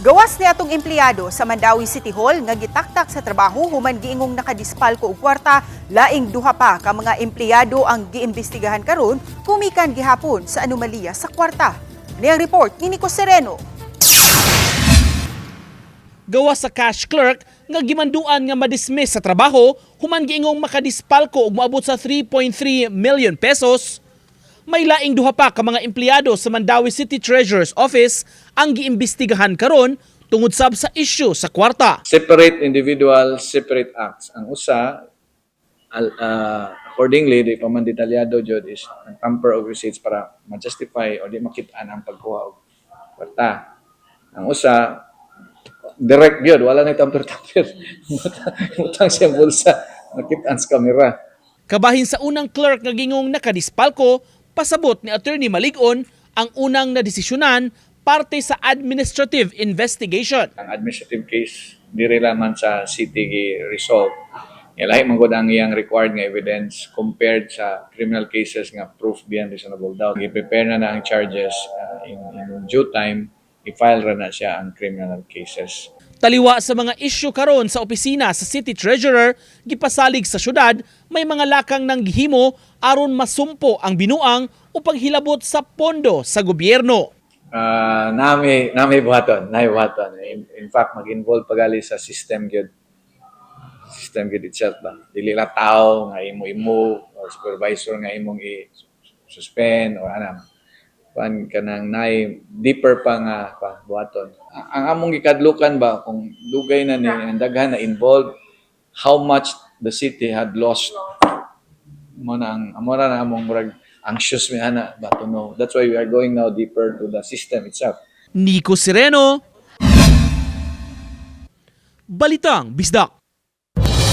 Gawas ni atong empleyado sa Mandaue City Hall nga gitaktak sa trabaho human giingong nakadispalko og kwarta, laing duha pa ka mga empleyado ang giimbestigahan karon kumikan gihapon sa anomalya sa kwarta. Niyang report ni Nico Sereno. Gawas sa cash clerk nga gimanduan nga madismiss sa trabaho human giingong makadispalko og moabot sa 3.3 million pesos. May laing duha pa ka mga empleyado sa Mandaue City Treasurer's Office ang giimbestigahan karon tungod sab sa issue sa kwarta. Separate individual, separate acts. Ang usa, accordingly, di pa man detalyado jud, is ang tamper of receipts para ma-justify o di makit-an ang pagkuha og kwarta. Ang usa, direct gyud, wala na tamper-tamper. Butang siya bulsa, makit-an sa kamera. Kabahin sa unang clerk nga gingong nakadispalko, pasabot ni Attorney Maligon, ang unang nadesisyonan parte sa administrative investigation. Ang administrative case diri man sa city gi-resolve. Lahi man gud ang iyang required nga evidence compared sa criminal cases nga proof beyond reasonable doubt. Gi-prepare na na ang charges in due time, i-file ra na siya ang criminal cases. Taliwa sa mga isyu karon sa opisina sa City Treasurer, gipasalig sa syudad, may mga lakang nang gihimo aron masumpo ang binuang upang hilabot sa pondo sa gobyerno. Nami buhaton, nami buhaton. In fact, mag-involve pagali sa system gyud. System gyud itself ba. Dili lang tao nga imo i-move or supervisor nga imong i-suspend or ana. Kuan kanang nay deeper pa nga pa buhaton. Ang among gikadlukan ba, kung dugay na ni ang daghan na involved, how much the city had lost mo na ang amo na among murag anxious mi ana ba to know. That's why we are going now deeper to the system itself. Nico Sereno, Balitang Bisdak.